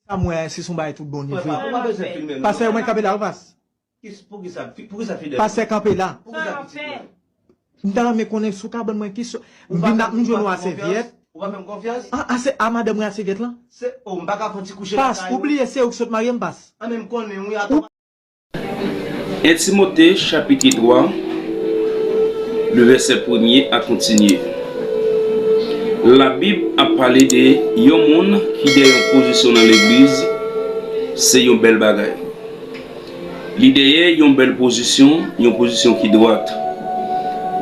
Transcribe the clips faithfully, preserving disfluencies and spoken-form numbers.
Sa m wè a, se yon bagay tout bon, li vre. Pastè, mwen kanpe la, ou pas. Poukisa, poukisa fidèl? Pastè kanpe la. Poukisa pitit mwen? M ta renmen konnen sou kabann mwen ki sou. M vin ap m jwenn ou a sèvyèt. Ou pa fè m konfyans? A, a, se a madanm mwen a sèvyèt lan. Se, oh, m pa ka fè yon ti kouche lakay ou. Pas, ou bliye se ou ki sot marye m, pas. An, men m konnen, wi, atann. En Timote chapit twa, le vèsè premye a kontinye. Labib ap pale de yon moun ki dèyè yon pozisyon nan legliz, se yon bèl bagay. Li dèyè yon bèl pozisyon, yon pozisyon ki dwat.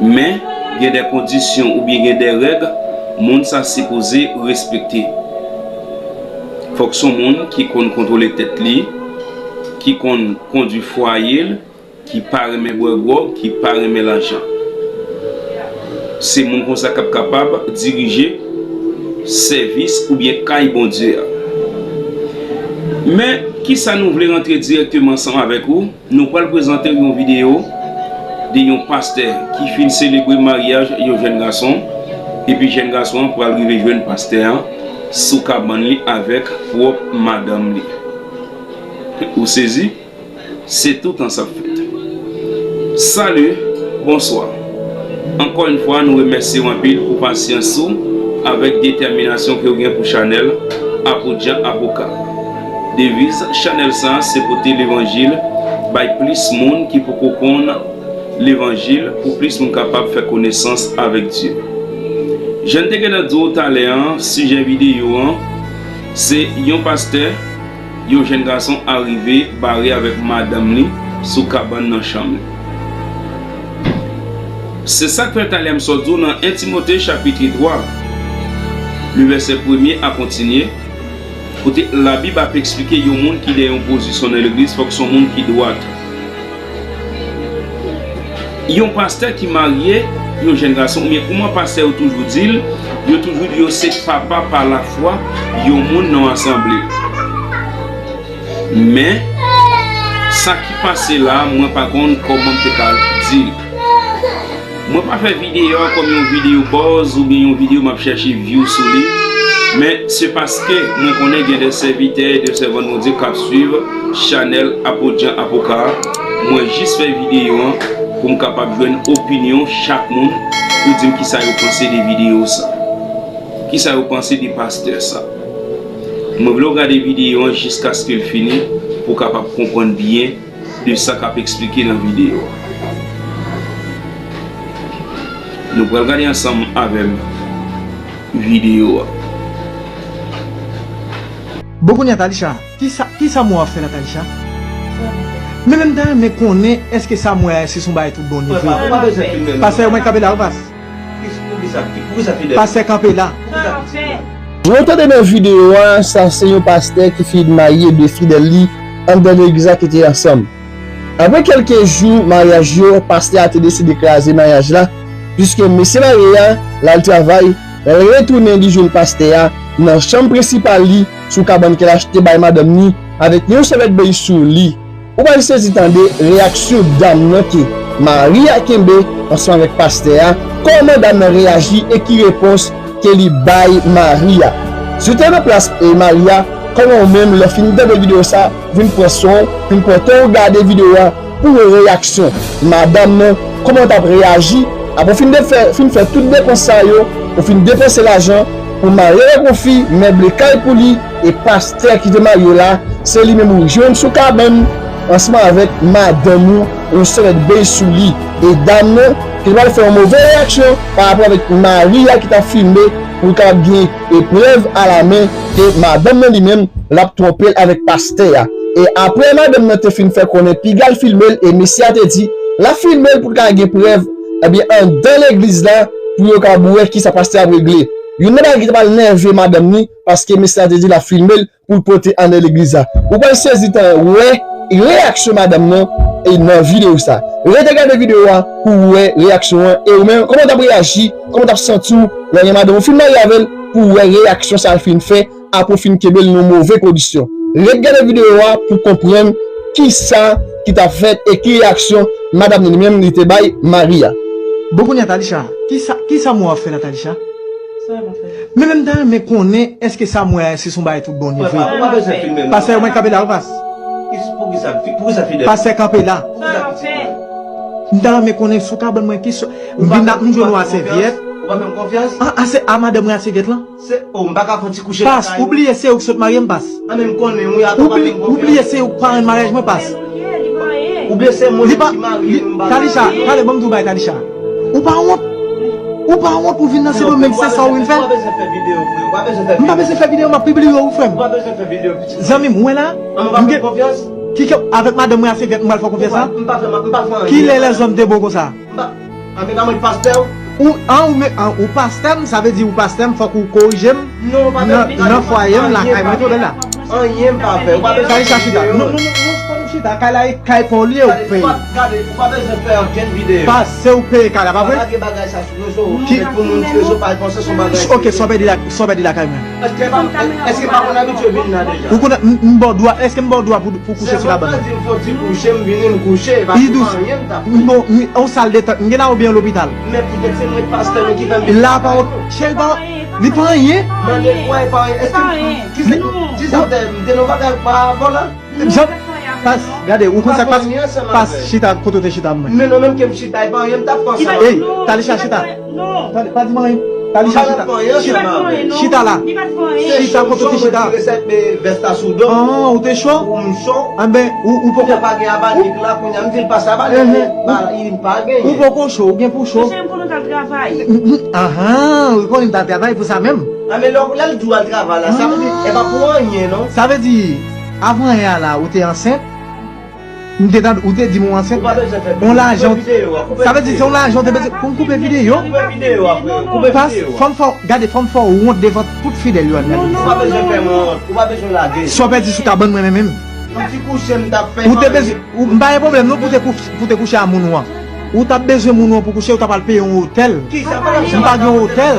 Men, gen de kondisyon oubyen gen de règ moun sa sipoze respekte. Fòk se yon moun ki konn kontwole tèt li, ki konn kondui fwaye l, ki pa renmen bwè gwòg, ki pa renmen lajan. Se moun konsa k ap kapab dirije sèvis oubyen kay Bondye a. Men, kisa nou vle rantre dirèkteman ansanm avèk ou? Nou pral prezante w yon videyo de yon pastè ki fin selebre maryaj yon jèn gason, epi jèn gason an pral rive jwenn pastè an sou kabann li avèk pwòp madanm li. Ou sezi? Se toutan sa ap fèt. Salut, bonswa. Ankò yon fwa, nou remèsye w anpil pou pasyans ou avèk detèminasyon ke w gen pou chanèl Apot Jan Apoka. Deviz chanèl sa a se pote levanjil bay plis moun ki poko konn levanjil, pou plis moun kapab fè konesans avèk Dye. Jan n te gentan di w talè an, sijè videyo an, se yon pastè, yon jèn gason arive bare avèk madanm li sou kabann nan chanm li. Se sa k fè talè m sot di w nan en Timote chapit twa, le vèsè premye a kontinye, kote Labib ap eksplike yon moun ki dèyè yon pozisyon nan legliz, fòk se yon moun ki dwat. Yon pastè ki marye yon jèn gason, oubyen kòman pastè yo toujou di l, yo toujou di yo se papa pa lafwa yon moun nan yon asanble. Men, sa ki pase la a, mwen pa konn kòman m te ka di l. Mwen pa fè videyo a kòm yon videyo buzz oubyen yon videyo m ap chèche view sou li, men se paske mwen konnen gen de sèvitè e de sèvant Bondye k ap swiv chanèl Apot Jan Apoka a. Mwen jis fè videyo an pou m kapab jwenn opinyon chak moun pou di m kisa yo panse de videyo sa. Kisa yo panse de pastè sa. Mwen vle w gade videyo an jiskaske l fini pou w kapab konprann byen de sa k ap eksplike nan videyo a. Nou pral gade ansanm avè m videyo a. Bon, kounye a, Talisha, kisa, kisa m wè w ap fè la, Talisha? Men, men m ta renmen konnen, èske sa m wè a, èske se yon bagay tout bon, li vre? Pastè, mwen kanpe la, ou pas. Pastè kanpe la. Jan w tande nan videyo a, sa se yon pastè ki fin marye de fidèl li anndan legliz la ki te ansanm. Apre kèlke jou maryaj yo, pastè a te deside kraze maryaj la, piske mesye marye a, l al travay, lè l retounen li jwenn pastè a nan chanm prensipal li sou kabann ke l achte bay madanm ni avèk yon sèvyèt beny sou li. Ou pral sezi tande reyaksyon dam nan ke mari a kenbe ansanm avèk pastè a, kòman dam nan reyaji e ki repons ke li bay mari a. Si w te nan plas e mari a, kòman ou menm lè w fin tande videyo sa, vin pran son, vin pran tan w gade videyo a pou w wè reyaksyon madanm nan, kòman w t ap reyaji apre w fin de fè, fin fè tout depans sa yo, ou fin depanse lajan pou w marye avèk yon fi, meble kay pou li, e pastè ki te marye w la, se li menm ou jwenn sou kabann ansanm avèk madanm ou, yon sèvyèt beny sou li. E dam nan, ki pral fè yon move reyaksyon pa rapò avèk mari a ki t ap filme pou l kapab gen eprèv alamen ke madanm nan li menm l ap twonpe l avèk pastè a. E apre madanm nan te fin fè konnen piga l filme l e mesye a te di l ap filme l pou l ka gen prèv, ebyen anndan legliz la pou yo ka wè kisa pastè a ap regle. Youn nan bagay ki te pral nève madanm ni, paske mesye a te di l ap filme l pou l pote anndan legliz la. Ou pral sezi tan wè reyaksyon madanm nan e nan videyo sa. Rete gade videyo a pou w wè reyaksyon an e ou menm kòman w t ap reyaji, kòman w t ap santi w lè w gen madanm ou fin marye avè l pou w wè reyaksyon sa l fin fè apre w fin kenbe l nan yon move kondisyon. Ret gade videyo a pou w konprann kisa ki t ap fèt e ki reyaksyon madanm nan li menm li te bay mari a. Bon, kounye a, Talisha, kisa, kisa m wè w ap fè la, Talisha? Men menm ta renmen konnen èske sa m wè a se yon bagay tout bon li vre. Pastè, ou mèt kanpe la, ou pas. Pastè kanpe la. M ta renmen konnen si w ka ban mwen kesyon. M vin ap m jwenn ou a sèvyèt. An, a se a madanm mwen a sèvyèt lan. Pas, ou bliye se ou ki sot marye m, pas. Ou bliye se ou ki parenn maryaj mwen, pas. Li pa, li, Talisha, talè ban m di w bagay, Talisha. Ou pa wont? Ou pa wont ou vin nan Sendomeng, se sa ou vin fè? M pa bezwen fè videyo, m ap pibliye w, frè m. Zanmi m, ou wè la? M gen, ki ke, avèk madanm mwen a sèvyèt, m pral fè w konfyans la? Ki lè lèzòm te bon konsa? Ou, an, ou, men, an, ou pastè m, sa vle di ou pastè m, fòk ou korije m nan, nan fwaye m, lakay mwen, tou la. Anyen m pa fè. Ou pa bezwen Talisha chita. Non, non, non, non, se pa nou chita. Kay la e kay pa w li ye, ou peye. Gade, ou pa bezwen fè ankenn videyo. Pas, se ou peye kay la, pa vre? Pa lage bagay sa sou rezo. Ki pou moun ti rezo pa panse se yon bagay. Ok, sa w pèdi la, sa w pèdi lakay mwen. Èske pa, èske pa konn abitye vin la deja? Ou konn, m, m ba w dwa, èske m ba w dwa pou, pou kouche sou kabann mwen? Sèlman di m fò ti kouche, m vini, m kouche, pa anyen m t ap fè. Li dous. M bon, yon sal detant, m gen la oubyen lopital? Men poutèt se mwen pastè nou ki fè m vin la pa wont, cheri pa, li pa anyen. Mande kwa e pa anyen. Èske m, ki sa m te, m te nan bagay pa avò la? Jan, pas, gade, ou konn sa k pase, pas, chita, kote w te chita mwen. Men non, menm ke m chita, e pa anyen m t ap fè ansanm avè w. Ey, Talisha, chita. Tande, pa di m anyen. Talisha, chita. Chita la. Chita kote w te chita. An, ou te cho? Anben, ou, ou poko. Ou poko cho, ou gen pou cho. Ahan, ou konnen m t al travay pou sa menm. Sa vle di, avan yè a la, ou te ansent. M te tande, ou te di m ou ansent. On lajan. Sa vle di, se on lajan, ou te bezwen pou m koupe videyo. Pas, fò m fè w, gade, fò m fè w wont devan tout fidèl yo, Annelise. Ou pa bezwen fè mwen wont, ou pa bezwen lage. Sa w pèdi sou kabann mwen menm, menm. Ou te bezwen, ou, m pa gen pwoblèm non pou te kou-, pou te kouche a moun ou an. Ou t ap bezwen moun ou an pou kouche, ou t ap al peye yon otèl. M pa gen yon otèl.